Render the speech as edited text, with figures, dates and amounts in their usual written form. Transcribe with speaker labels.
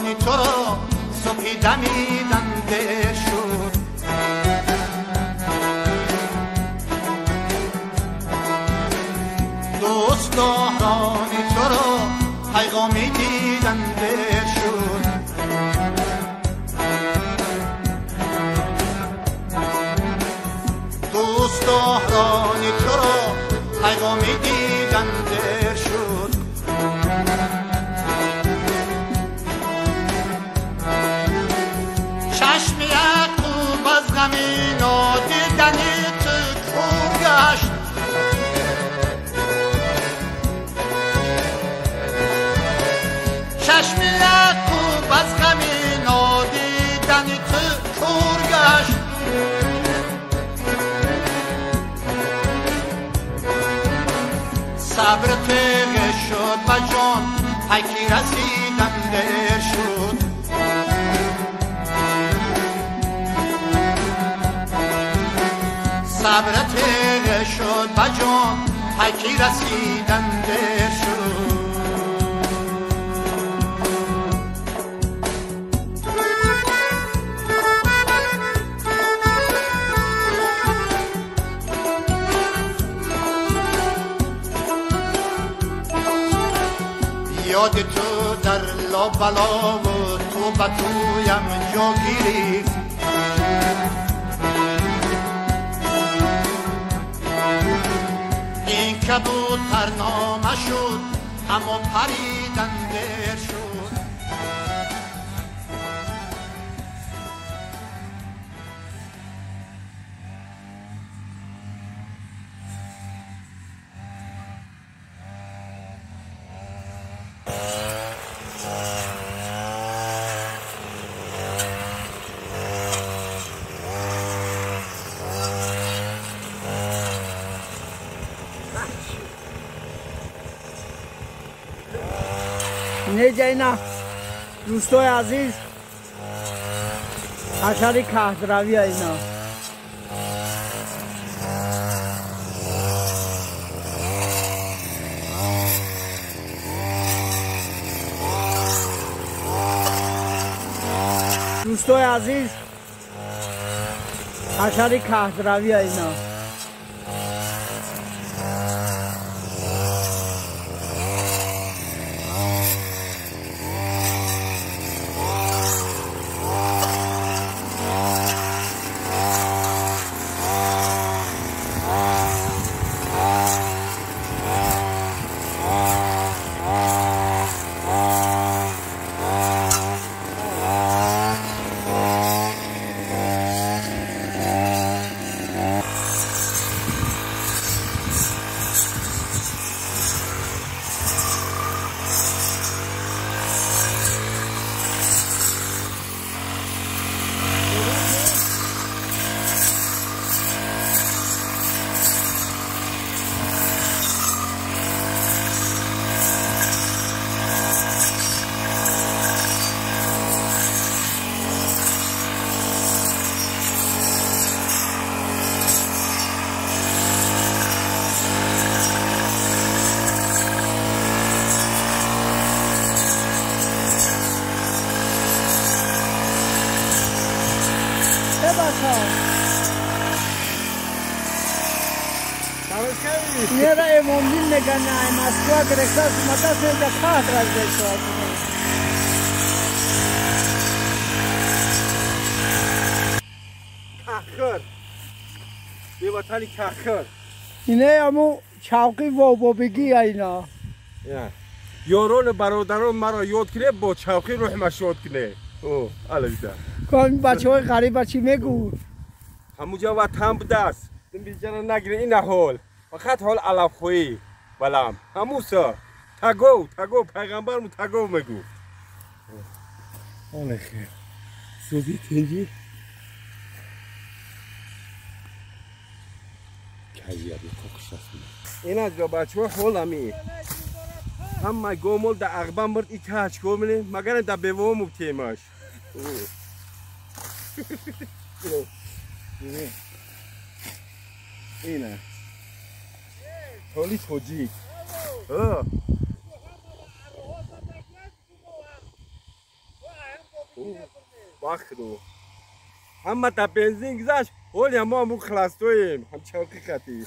Speaker 1: دوستدارانی تو را صبحی دمیدن دیر شد. دوستدارانی تو را پیغامی دیدن دیر شد. دوستدارانی تو را پیغامی دیدن دیر شد. چشم یعقوب از غم نادیدنی تو کور گشت. چشم یعقوب از غم نادیدنی تو کور گشت. صبر تیغ شد و جان پکی رسیدن دیر شد. صبر تیغ شد و جان پکی رسیدن دیر شد. یاد تو در لابلا و تو به تویم جا گرفت. این کبوتر نامه شد اما پریدن دیر شد.
Speaker 2: نیجا دوستای عزیز حشری کهدروی اینا. دوستای عزیز حشری کهدروی اینا. میره امامدین میگن نه مسکو گرفته است مدرسه اینجا کهد رزده شد.
Speaker 3: کهخر یه وطنی کهخر
Speaker 2: اینه همو چوقی وابابگی اینا.
Speaker 3: یاران برادران مرا یاد کنه با چوقی روح ما شاد کنه. او البته
Speaker 2: کن بچه های غریب چی میگو؟
Speaker 3: همونجا وطن بوده است. بیچاره نگیره این حال فقط حال علف خویی بلام هموسا تگو تگو پیغمبرمو تگو میگو. آله خیر سوزی تنجی کیاری کوکشاس این از بچه حالامی همه گومل در اغبان برد ای کاش گومله مگر در بیوم مبتیماش. اینه حالی توجیک. Бахду. Ҳама та бензин гузашт, ҳоли мо ҳамун холостоем, ҳам чавқи хати.